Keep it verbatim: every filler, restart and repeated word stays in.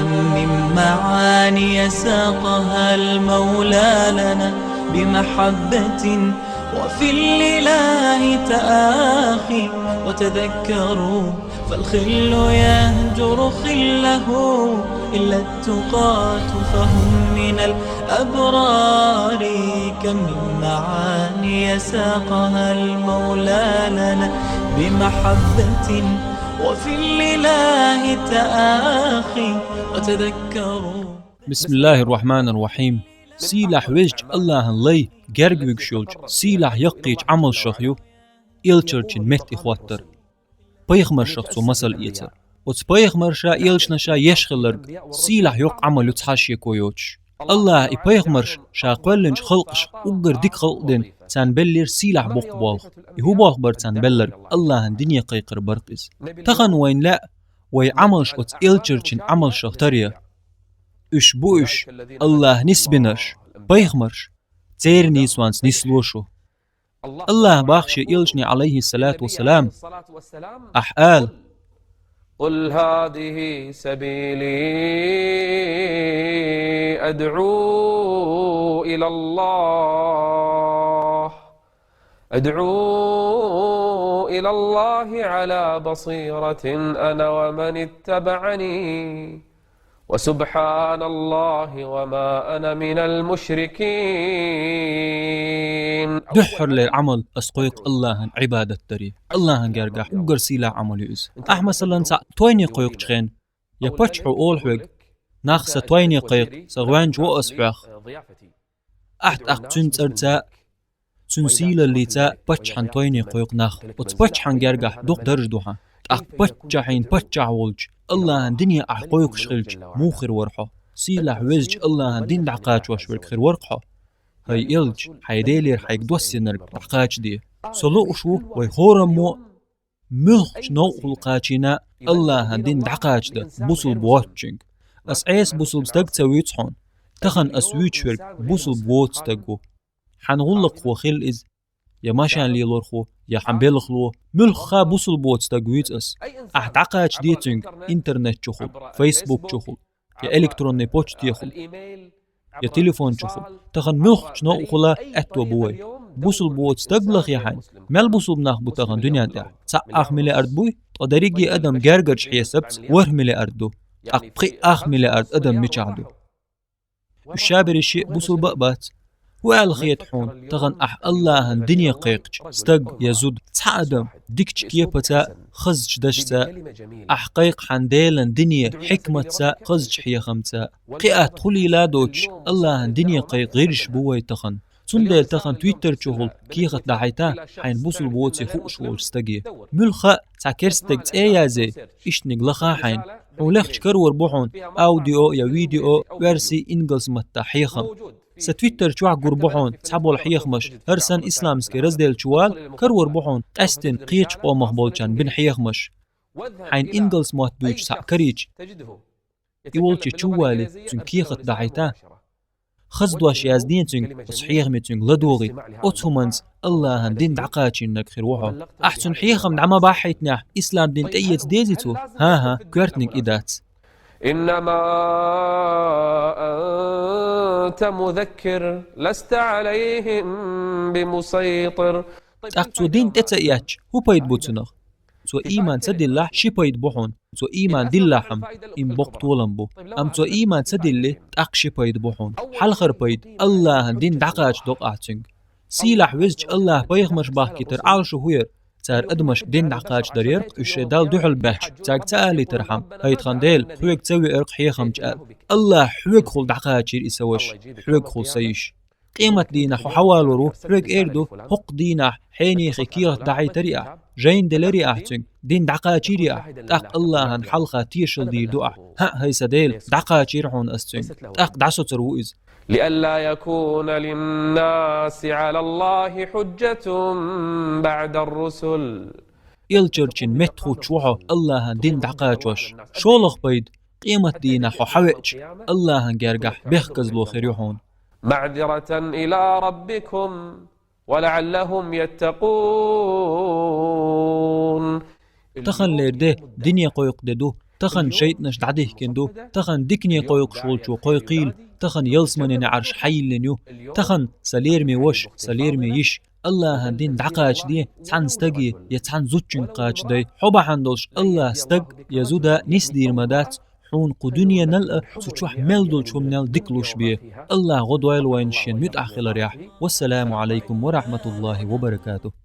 من معاني ساقها المولى لنا بمحبة، وفي الإله تآخي. وتذكروا فالخل يهجر خله إلا التقاة فهم من الأبرار. كم من معاني ساقها المولى لنا بمحبة، وفي الإله تآخي. وتذكروا. بسم الله الرحمن الرحيم. Сийлахь везачу Аллахьан лай герга вуьгуш йолчу сийлахь яккхийчу Ӏамалшах ю элчанийн метта и хӀоттар. Пайхамаршах цо масал эцар. Оцу пайхамарша, элчанаша еш хилларг сийлахь йоккха Ӏамал ю цхьа шеко йоцуш. Аллахьа и пайхамарш ша кхоьллинчу халкъашка уггар дика халкъ дина, царна беллера сийлахь боккха болх. И хӀун болх бара царна белларг? Аллахьан дине кхайкхар бара иза. Тахана вайна лаьа вай Ӏамалш оцу элчанийн Ӏамалшах таръян. Уьш бу уьш, Аллахьа нисбинарш, пайхамарш, церан нийсонца нисло шу. Аллахьа боху шен элчане, Ӏалайхиссалату вассалам, ахь ала: قل هذه سبيلي أدعو إلى الله أدعو إلى الله على بصيرة أنا ومن اتبعني وسبحان الله وما أنا من المشركين. Дуьххьарлера Ӏамал ас кхойкху Аллахьан Ӏибадат даре. Аллахьан гергахь уггар сийлахь Ӏамал ю иза. Ахь, масалан, цхьаъ тойне кхойкхучу хенахь, я паччахьо олу хьоьга: «Нах, сан тойне кхайкха, сан гӀоьнча во ас хьох». Ахь тӀаккха цуьнан цӀарца, цуьнан сийлаллица паччахьан тойне кхойкху нах. Оцу паччахьан гергахь дукха дарж ду хьан. ТӀаккха паччахьийн паччахь волчу Аллахьан дине ахь кхойкхуш хилча, муха хир вара хьо? Сийлахь везачу Аллахьан дин дӀакхачош верг хир вара хьо. ХӀай элча, хьайн Делера хьайга доссинарг дӀакхачаде. Со лууш ву вай хӀораммо а муьлххачу новкъахула кхачийна Аллахьан дин дӀакхачадан бусулба воцучуьнга. Ас Ӏеса бусулба стаг ца вуьйцу хьуна. Тахана ас вуьйцуш верг бусулба воцу стаг ву. Хьан гӀуллакхо хила иза, я машен лелорхо, я хьан белхало, муьлхха бусулба воцу стаг вуьйцу ас. Ахь дӀакхачаде цуьнга интернет чухула, Facebook чухула, я электронный почтехула, я телефон чухула. Тахана муьлххачу новкъахула аьтто бу вай. Бусулба воцу стаг лахе хьайна, мел бусулба нах бу тахана дуьнен тӀехь? Цхьаъ ах миллиард буй, ткъа дерриге адам гергарчу хьесапца ворхӀ миллиард ду. ТӀаккха пхиъ ах миллиард адам мичахь ду? Уьш шаберриш а бусулба а бац. ХӀун аьлла хета хьуна, тахана ахь Аллахьан дине кхайкхича, стаг я зуда, цхьа адам, дикачу кепаца а, хазачу дашца а, ахь кхайкху хьан Делан дине хьикматца а, хазачу хьехамца а? Кхин атта хӀун лела а доцуш, Аллахьан дине кхайкха гӀирсаш бу вай тахана. Цундела тахана Twitter чухула кехат дӀахьайта хьайна бусулба воций хууш волчу стаге. Муьлхха а цхьа керста стеган цӀе а язъе, иштаниг лаха хьайна. Хьуна лехча карор бу хьуна аудио я видео, оьрсийн, ингалс маттахь хьехам. Сан Twitter чохь гур бу хьуна цхьаболу хьехамаш, хӀара санна исламский раздел чу вала, карор бу хьуна къаьсттина кхечу къомах болчарна бина хьехамаш. Хьайна ингалс мотт буьйцуш цхьаъ карийча, и волчу чу а валий, цуьнга кехат дӀахьайта, хаза дош яздина цуьнга, оцу хьехаме цуьнга ладогӀийта, оцу хӀуманца Аллахьан дин дӀакхачийнарг хир ву хьо. Ахь цуьнан хьехам дӀа ма бахьийтинехь, ислам дин тӀеэца дезий цо? ХӀан-хӀа, коьртаниг и дац. إنما أنت مذكر لست عليهم بمسيطر. ТӀаккха цо дин тӀе ца эцча, хӀун пайда бу цунах? Цо ийман ца диллахь, ши пайда бу хьуна. Цо ийман диллахь-м, и-м боккха толам бу. Амма цо ийман ца диллий, тӀаккха ши пайда бу хьуна. Хьалхара пайда: Аллахьан дин дӀакхачадо ахь цуьнга. Сийлахь везачу Аллахьа пайхамарш бахкийтар Ӏалашо хӀун яра? Цара адамашка дин дӀакхачадар яра-кх, уьш шайн Далла дуьхьал баьхча, цаьрга ца алийтархьама: «ХӀайта хан Дела, хьоьга ца веара-кх хьехамча», — аьлла. Аллахьа хьоьгахула дӀакхачийра и сан ваша, хьоьгахула сан йиша. Къематдийнахь хьо хьавалор ву, хьоьга эр ду: «ХӀокху дийнахь хьенехе кехат дӀахьийтарий ахь, жайна деларий ахь цуьнга, дин дӀакхачийрий ахь?» ТӀаккха Аллахьан хьалха тешалла дийр ду ахь: «ХӀаъ, хӀай сан Дела, дӀакхачийра хьуна ас цуьнга». ТӀаккха дӀасоцур ву иза. لئلا يكون للناس على الله حجة بعد الرسل. Элчанийн метта хӀуттуш ву хьо Аллахьан дин дӀакхачош. ШолгӀа пайда: къематдийнахь хьо хьавеача, Аллахьан гергахь бехказло хир ю хьуна. معذرة إلى ربكم ولعلهم يتقون. Таханлера де дине кхойкху де ду, Тахан шайтӀанаш дӀадихкина ду, тахан дикане кхойкхуш волчо кхойкхийла, тахан ялсаманин неӀарш хьайиллина ю, тахан са лераме ваша, са лераме йиша, АллахӀан дин дӀакхачаде цхьан стаге я цхьан зудчунга кхачадай. Хьо бахьана долуш АллахӀа стаг я зуда нисдийр ма дац, хьуна кху дуьненал а, цу чохь мел долчу хӀуманел дика луш бен. АллахӀа гӀо дойла вайна шен муьтӀахь хиларехь. Вассаламу Ӏалайкум ва рахьматуллахӀи ва баракатухӀ.